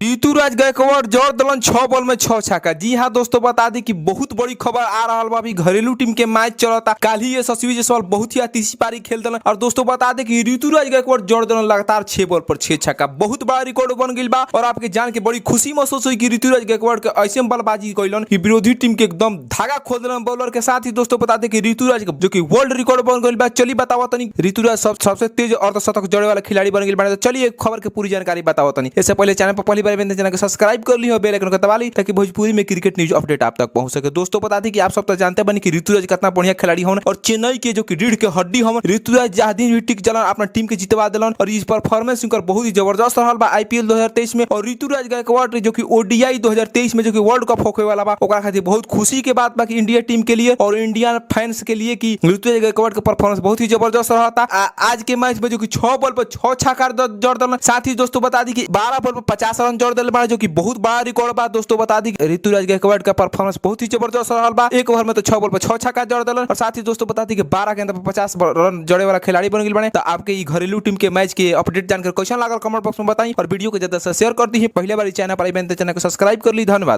ऋतुराज गायकवाड़ जड़ दलन 6 बॉल में 6 छक्का। जी हां दोस्तों, बता दी कि बहुत बड़ी खबर आ रहा बा। अभी घरेलू टीम के मैच चलता, कल ही यशस्वी जायसवाल बहुत ही आतिशी पारी खेल दलन। और दोस्तों बता दे कि ऋतुराज गायकवाड़ जड़ दलन लगातार 6 बॉल पर 6 छक्का, बहुत बड़ा रिकॉर्ड बन गई बा। और आपके जान के बड़ी खुशी महसूस हुई कि ऋतुराज गायकवाड़ के ऐसे बल्लेबाजी कैलन कि विरोधी टीम के एकदम धागा खोल दलन बॉलर के साथ ही दोस्तों बता दे कि ऋतुराज जो कि वर्ल्ड रिकॉर्ड बन गई बा। चलिए बतावा तनी ऋतुराज सबसे तेज अर्धशतक जड़े वाला खिलाड़ी बन गई बा। चलिए एक खबर के पूरी जानकारी बतावा तनी। इससे पहले चैनल पर पहली बार चैनल को सब्सक्राइब कर ली हो, बेल आइकन को दबा ली ताकि भोजपुरी में क्रिकेट न्यूज अपडेट आप तक पहुंच सके। दोस्तों बता दी कि आप सब तो जानते बनी कि ऋतुराज कितना बढ़िया खिलाड़ी हन और चेन्नई के जो कि रीढ़ के हड्डी हन। ऋतुराज जहाँ दिन भी टिक जलन अपना टीम के जितवा दिलन और इस परफॉर्मेंस उनकर बहुत ही जबरदस्त रहल बा आईपीएल 2023 में। और ऋतुराज गायकवाड़ जो कि ओडीआई 2023 में जो कि वर्ल्ड कप होखे वाला बा, ओकरा खातिर बहुत खुशी के बात बा कि इंडिया टीम के लिए और इंडियन फैंस के लिए कि ऋतुराज गायकवाड़ के परफॉर्मेंस बहुत ही जबरदस्त रहा था। आज के मैच में जो कि 6 बॉल पर 6 छक्का जड़ दिलन। साथ ही दोस्तों बता दी कि 12 बॉल पर 50 रन जड़ दिल बा, जो कि बहुत बड़ा रिकॉर्ड बा। दोस्तों बता दी ऋतुराज गायकवाड़ का परफॉर्मेंस बहुत ही जबरदस्त रहल बा। एक ओवर में तो 6 बॉल पर 6 छक्का जड़ दिलन और साथ ही दोस्तों बता दी कि 12 गेंद पर 50 रन जड़े वाला खिलाड़ी बन गए बने। तो आपके ई घरेलू टीम के मैच के अपडेट जानकर कैसा लागल कमेंट बॉक्स में बताई और वीडियो को ज्यादा से शेयर कर दी। पहले बार चैनल पर चैनल को सब्सक्राइब कर ली। धन्यवाद।